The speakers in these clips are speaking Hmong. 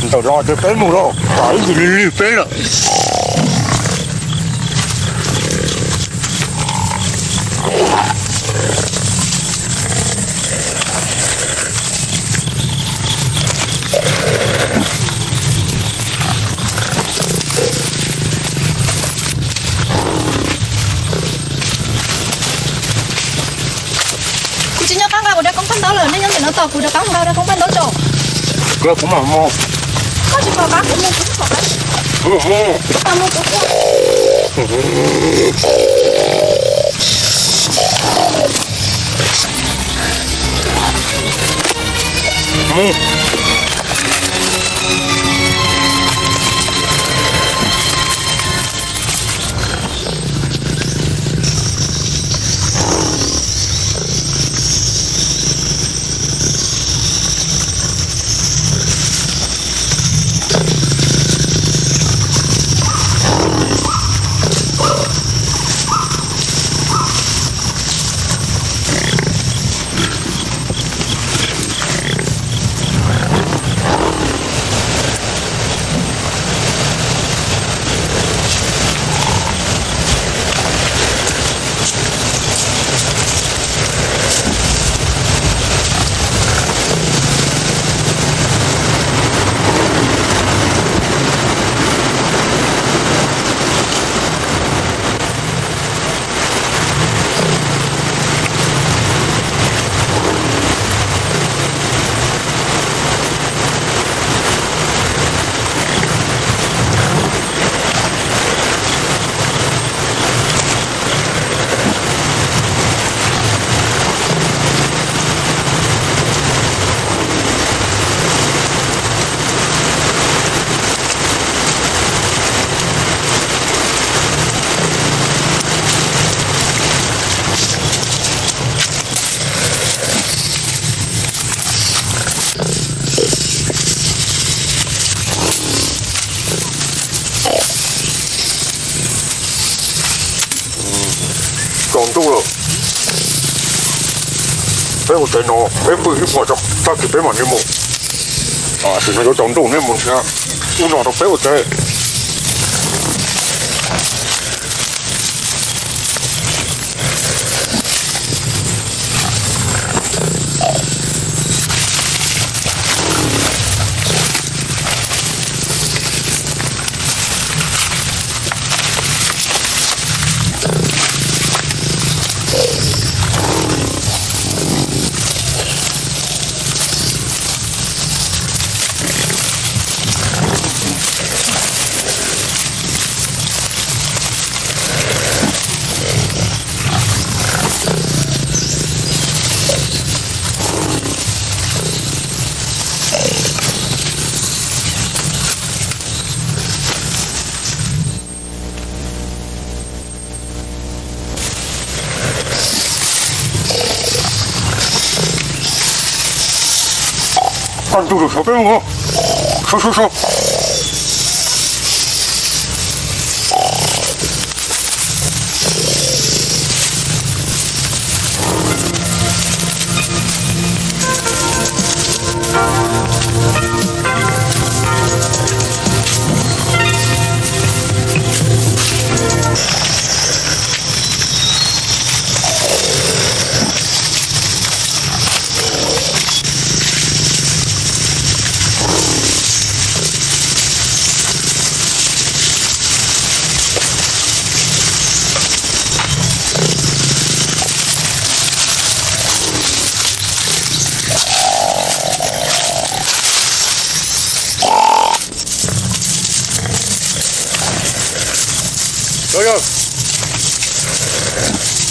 Ntawm no ces peb mus los, tsam ib ntsis li lig peb lawm. Kuv tsis nco qab nqa kuv dav koob paj ntaub lawm, nej nyob ntawm no tos kuv rov qab mus nqa dav koob paj ntaub tso. Koj tsis pom qab kuv mus, kuv tsis pom qab. Mus, mus. Tsaus ntuj lawm, peb ua tsev no, peb pw ib hmos tag kis peb mam li mus. Tam sim no yuav tsaus ntuj, nej mus nrhiav ub no rau peb ua tsev. Koj ntu lus suav peb mus, suav suav suav.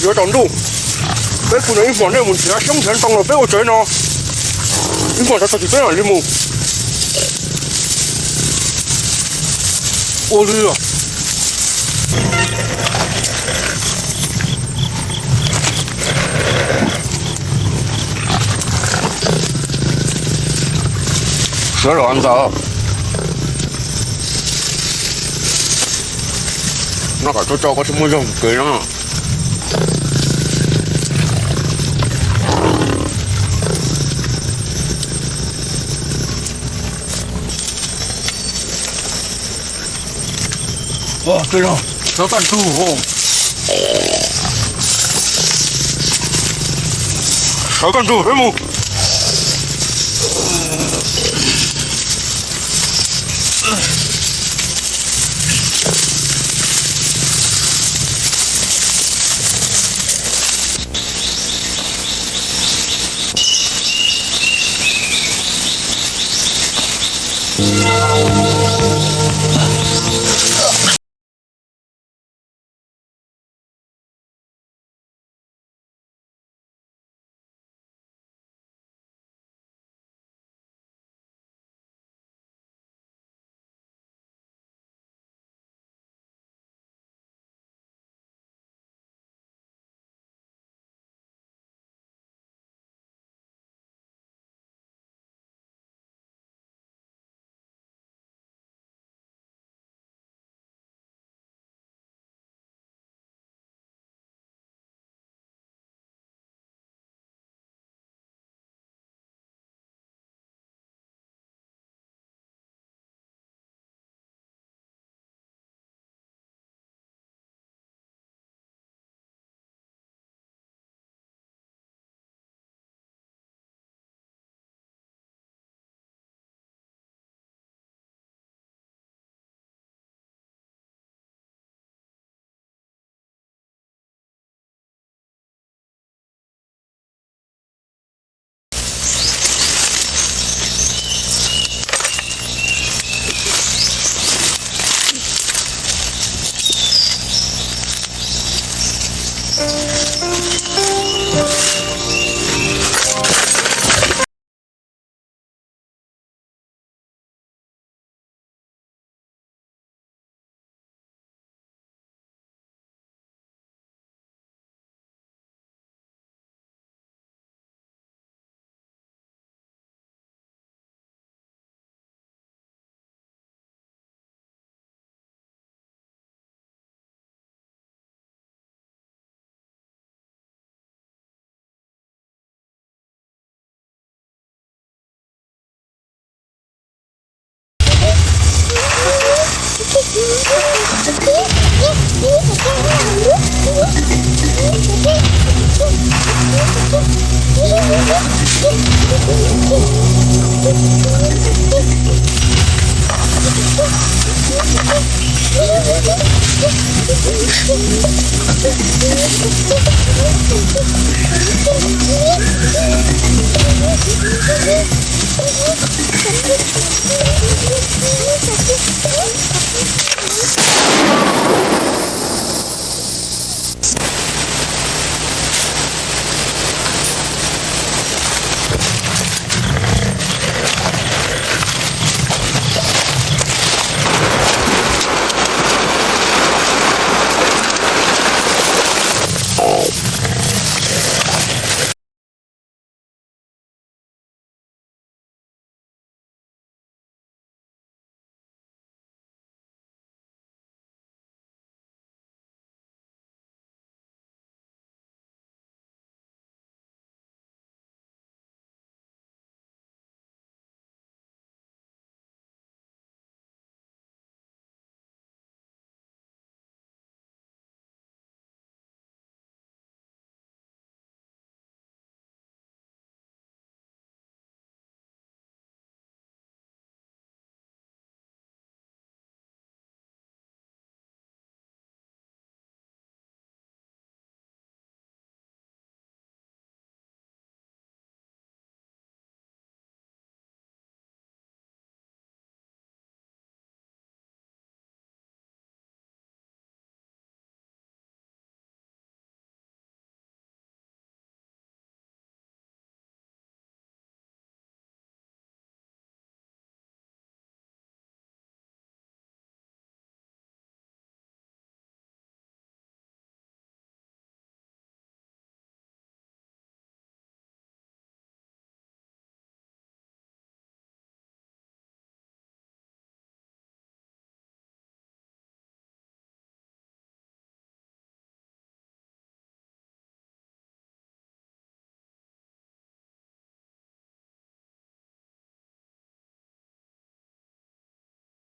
Yuav tsaus ntuj, peb pw no ib hmos, nej mus nrhiav xyoob nrhiav ntoo los peb ua tsev no ib hmos, tag kis peb mam li mus. Ua li os. Sawv los ntawd, no kom tso tso, koj tsis muaj zog kev no. Sawv koj ntug, sawv koj ntug peb mus.